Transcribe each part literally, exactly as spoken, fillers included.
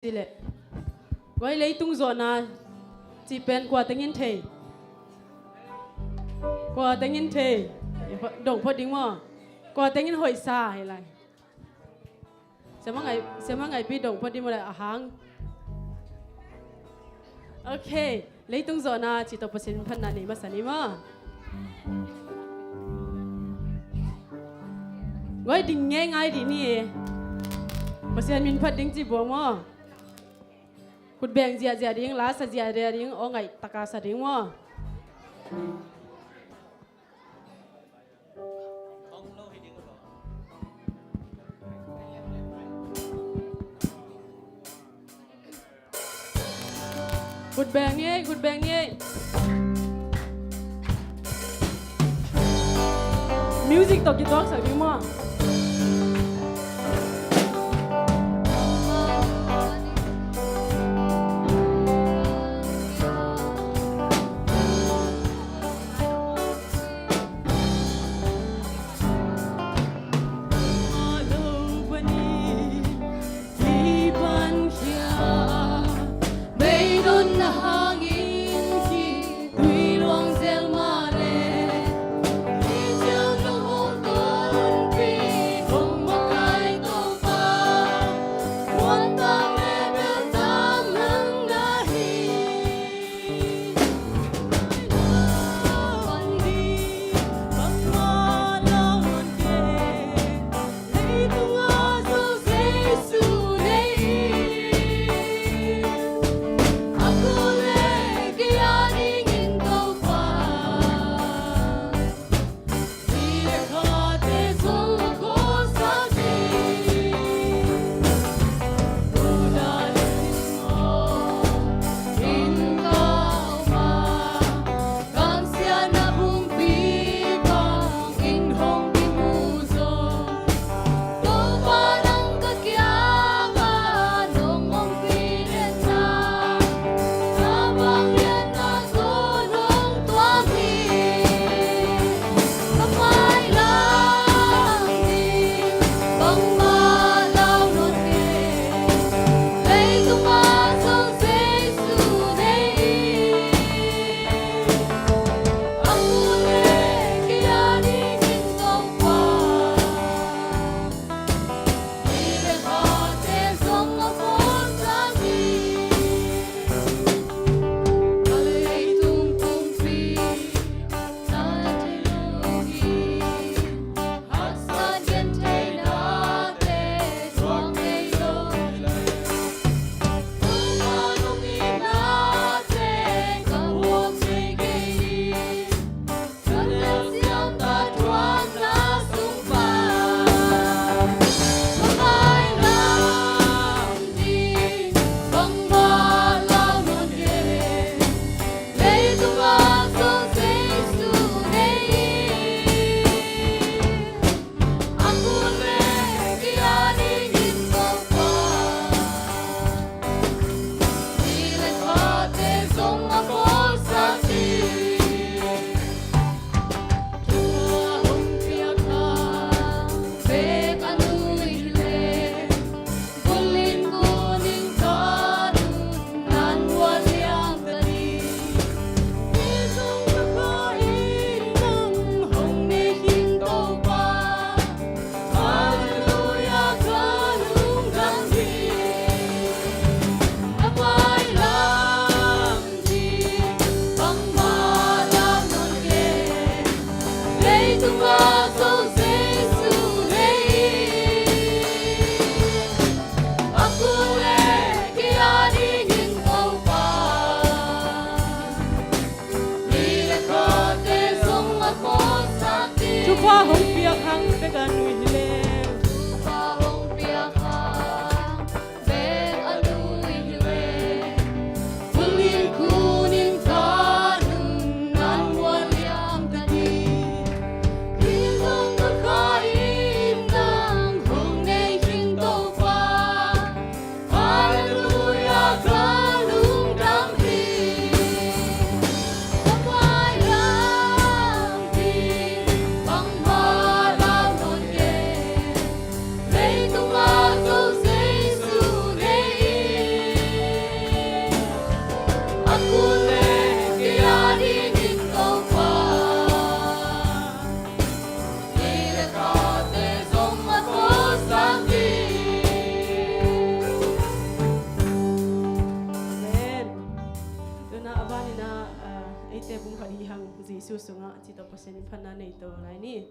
Ci leh, guai, leitung zawhna cih pen kua tengin thei? Kua tengin thei? Dong phot ding maw? Kua tengin hoihsa hi lai? Siamah Ngai, Siamah Ngaipi, dong phot ding maw le a hang? Ok. Leitung zawhna cih tawh Pasian min phatna nei masa ni maw? Guai, ding ngeingai dih ni e. Pasian min phat ding ci buang maw? Khut beng ziahziah ding, la sa ziahziah ding, aw ngaih taka sa ding maw? Khut beng ni ei, khut beng ni ei. Music tawh kituaksak ding maw? Beidonna hangin khitui luang zel mah leh, hih ciang lunghong tonpih sungah ci tawh Pasian in phatna nei to lai ni.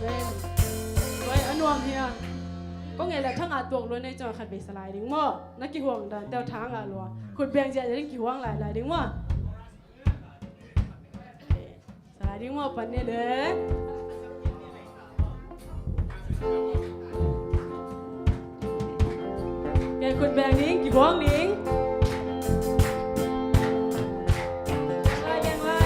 Amen. Oi, a nuam hia. Kong ngeih leh thangah tuak lua nei cang khat vei sa lai ding maw. Na kihuang dan teuh thangah lua. Khut beng ziahziah ding kihuang lailai ding maw. Sa lai ding maw, pan ne le. Pian khut beng ding, kihuang ding. Lai beng lai.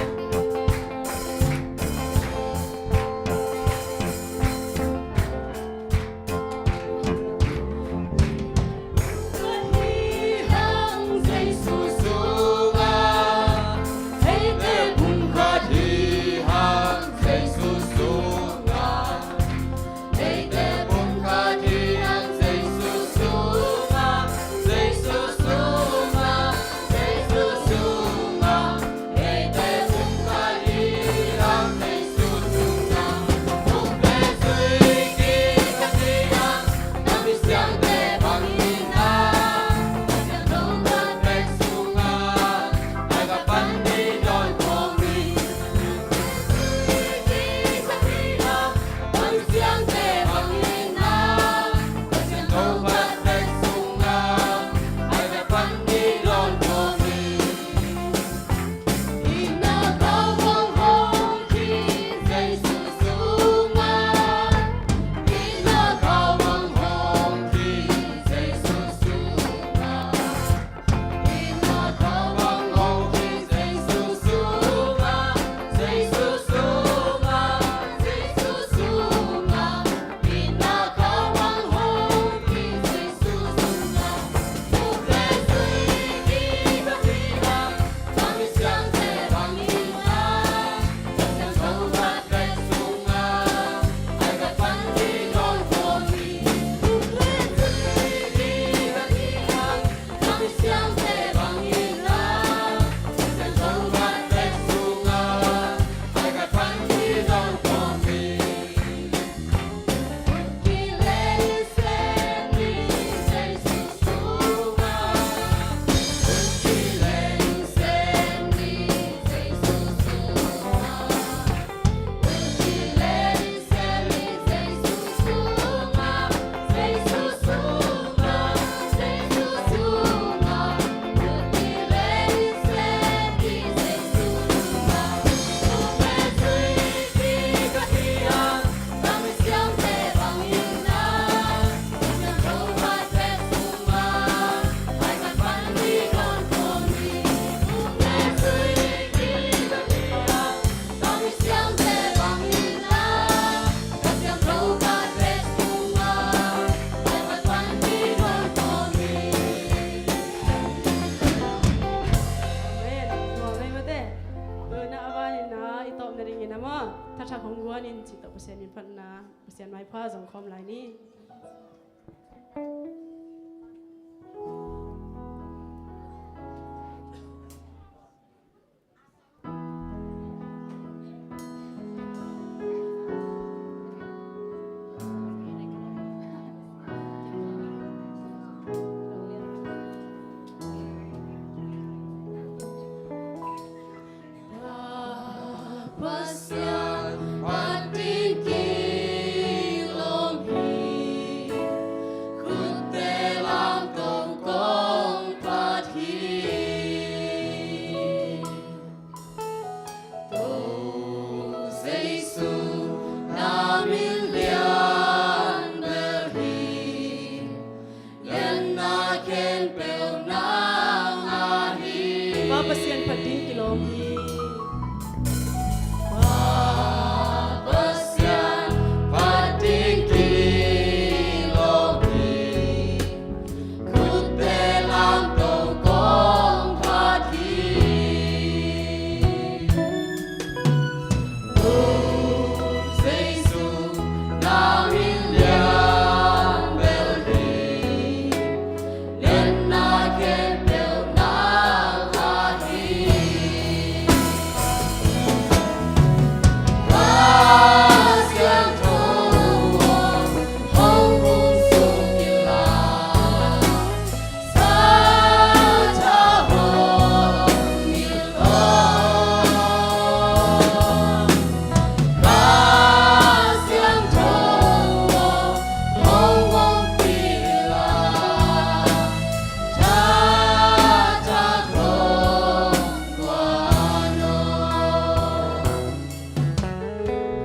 Ina maw, thathak hong guan in cih tawh Pasian min phatna, Pasian maipha zong khawm lai ni. Pasian phat ding kilawm hi, khutte lamtong kong phat hi. Topa Jesu, na min lian bel hi, lianna khempeuh nang a hi. Pa Pasian phat ding kilawm hi. Pa Pasian phat ding kilawm hi. Khutte lamtong kong phat hi. Topa Jesu, na min lian bel hi, lianna khempeuh nang a hi. Kha Siangtho aw, hong kum suk in la, sathau hong nilh aw. Kha Siangtho aw, hong ompih in la, thathak hong guan aw.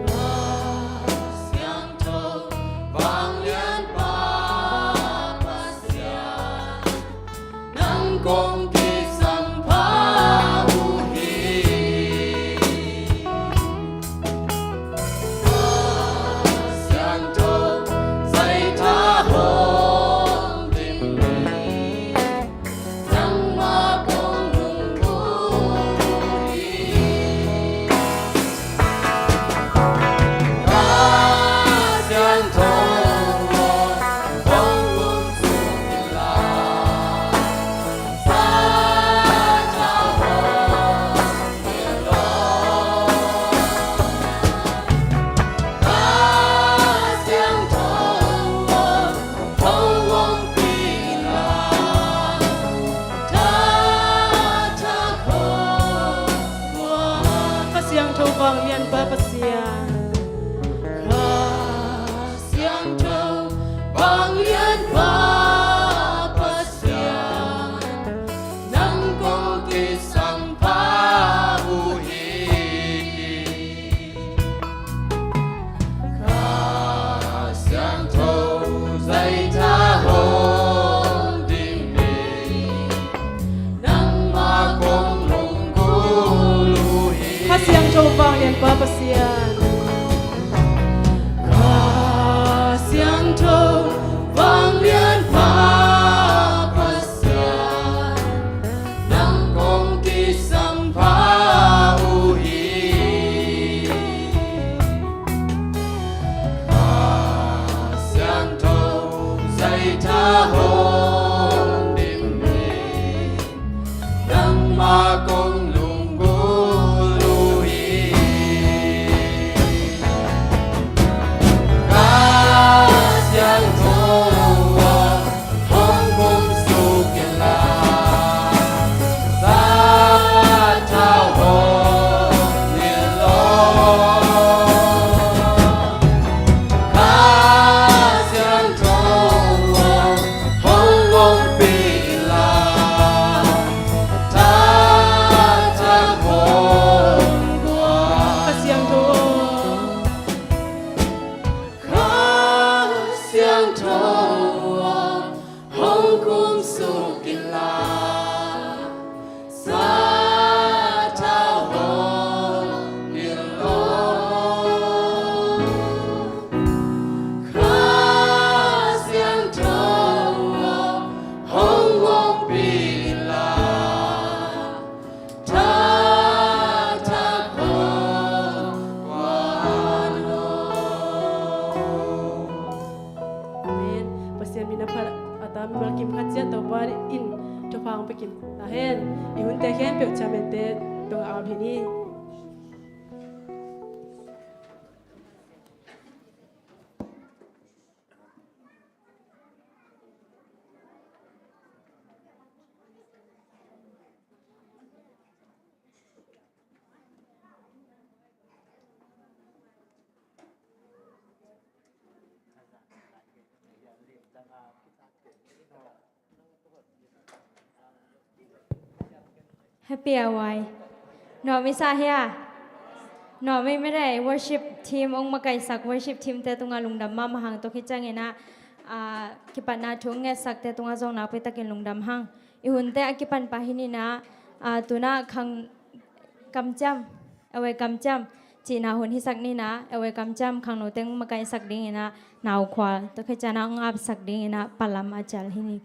Kha Siangtho, vanglianpa Pasian, nang kong kisampha uh hi. Kha Siangtho, zaitha hong dim ni, nangmah kong lunggulh uh hi. Kha Siangtho aw, hong kum suk in la, sathau hong nilh aw. Kha Siangtho aw, hong ompih in la, thathak hong guan aw. Kha Siangtho, vanglianpa Pasian. Kha Siangtho, vanglianpa Pasian, nang kong kisampha uh hi. Kha Siangtho, zaitha hong dim ni, nangmah kong lunggulh uh hi. Kha Siangtho, vanglianpa Pasian. Kha Siangtho, vanglianpa Pasian, nang kong kisampha uh hi. Kha Siangtho, zaitha hong dim ni, nangmah kong lunggulh uh hi. Kha Siangtho aw, hong kum suk in la, sathau hong nilh aw. Kha Siangtho aw, hong ompih in la, thathak hong guan aw. Kha Siangtho aw, Kha Siangtho aw, hong kum suk in la, sathau hong nilh aw. Kha Siangtho aw, hong ompih in la, thathak hong Tahen, i hunte khempeuh chairman-te tungah a ap hi ni. Happy a wai. Nuam i sa hia? Nuam i mede, worship team ong makaisak, worship team-te tungah lungdam mahmah hang. Tua khit ciangin ah, ah, kipatna thu ong ngetsakte tungah zong nakpi takin lungdam hang. I hunte a kipan pah hi ni in ah, ah, tu-in ah khang kamciam, eway kamciam cihna hun hisak ni in ah, eway kamciam khangno teng makaisak dingin ah, naukhual, tua khit ciang ah ong apsak dingin ah, palam a cial hi ni.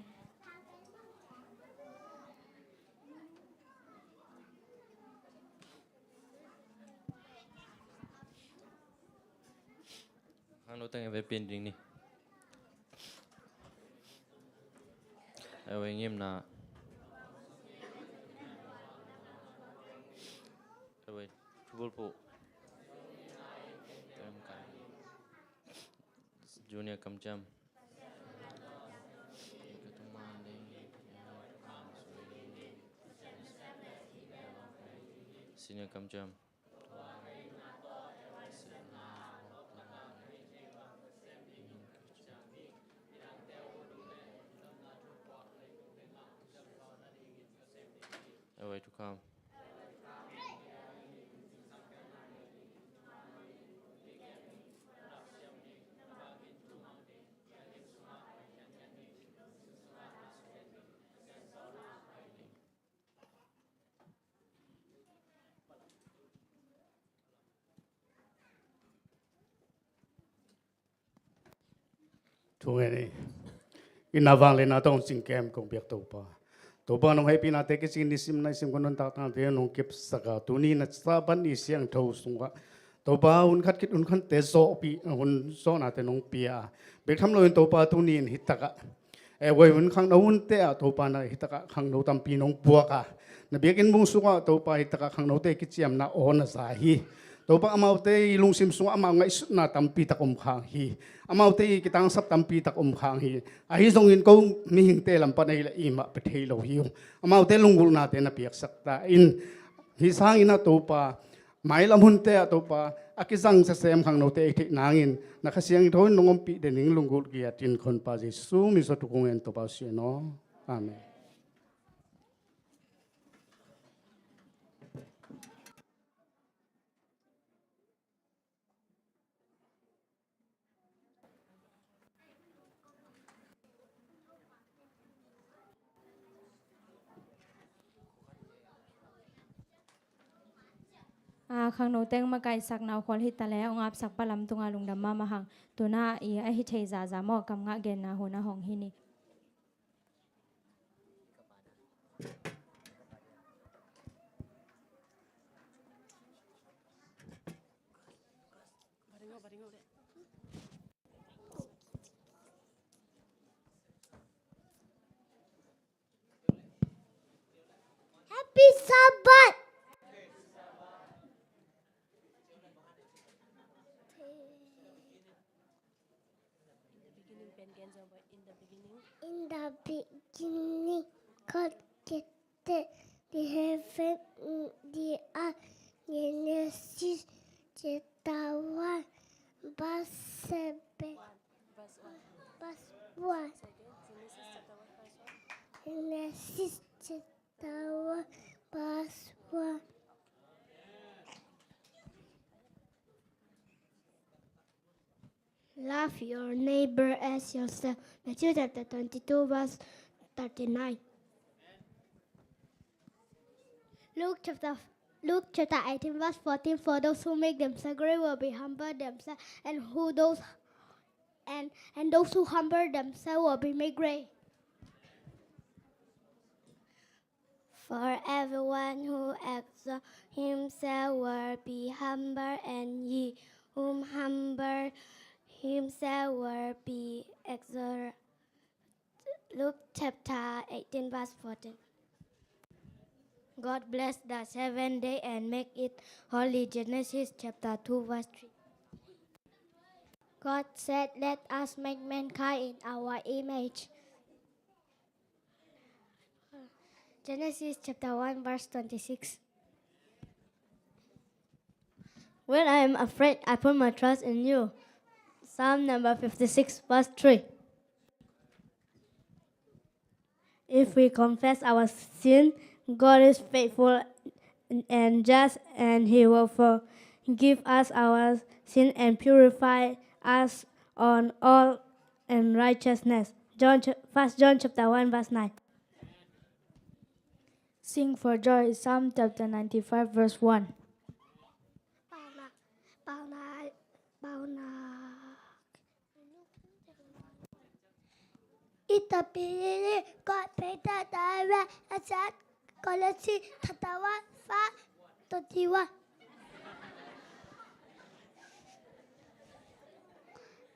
Khangno teng eway pia ding ni. Eway ngimna. Eway thubulphuh. Junior kamciam. Senior kamciam. Eway thukham. Thu ngen ni. Inn ah vangliatna tawh hong cing kem kong biak Topa. Topa, nong hehpihnate kicing nisim naisim kong nuntaktaknate nong kepsak a, tuni na Sabbath ni siangtho sungah Topa, hun khat khit hun khatte zawhpih, hun zawhnate nong pia a, bek tham loin Topa, tuni in hi takah, eh, eway hun khangno hunte ah Topa, na hi takah khangno tampi nong puak a, na biakinn bung sungah Topa, hi takah khangnote kiciamna aw na za hi. Topa, amaute i lungsim sungah amau ngaihsutna tampi tak om khang hi. Amaute i kitangsap tampi tak om khang hi. Ahi zongin ko mihingte lam pan ei le i mah pia thei lo hi ung. Amaute lunggulhnate na piaksak ta in. Hih sangin ah Topa, mailam hunte ah Topa, a kizang sasem khangnote ei theih nangin na Kha Siangtho in nong ompih den ing. Lunggulh kiat in ka Honpa Jesu min suang tawh kong ngen Topa, Pasian aw. Amen. A, khangno teng makaisak naukhual hi ta leh, ong apsak pa lam tungah lungdam mahmah hang. Tu-in ah i a hi thei zahzah maw, kam ngah genna hun a hong hi ni. Happy Sabbath. In the beginning, pen gen zong, in the beginning. In the beginning, God created the heaven and the earth. Genesis chapter one, verse seven. Verse one. Verse one. Say again. Genesis chapter one, verse one. Genesis chapter one, verse one. Love your neighbor as yourself. Matthew chapter twenty-two, verse thirty-nine. Luke chapter, Luke chapter eighteen, verse fourteen. For those who make themselves great will be humble themselves, and who those, and, and those who humble themselves will be made great. For everyone who exalts himself will be humbled, and he who humbles himself will be exalted. Luke chapter eighteen, verse fourteen. God blessed the seventh day and make it holy. Genesis chapter two, verse three. God said, "Let us make mankind in our image." Genesis chapter one, verse twenty-six. When I am afraid, I put my trust in you. Psalm number fifty-six, verse three. If we confess our sin, God is faithful and just, and He will forgive us our sin and purify us on all unrighteousness. John, First John chapter one, verse nine. Sing for joy, Psalm chapter ninety-five, verse one. I tapi God paid the direct asset quality thatawa fa totiwa.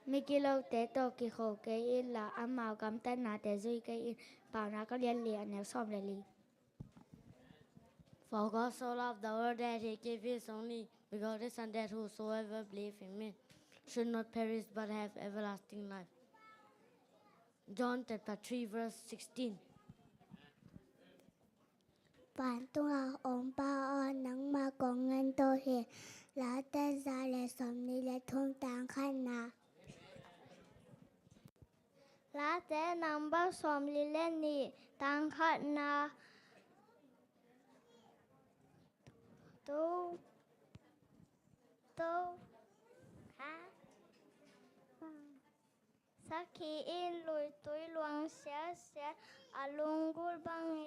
Migilote tawh kikho kei in la, amau gamtatnate zui kei in. Paunak a lian li, a neu sawm le li. For God so loved the world that he gave his only begotten Son, that whosoever believe in him should not perish but have everlasting life. John chapter three, verse sixteen. Vantung a om Pa aw, nangma kong ngen to hi. Late za le sawmnih le thum, tang khatna. Late number sawmli le nih, tang khatna. To, to, ha? Sakhi in luitui luang siasia, a lunggulh bangin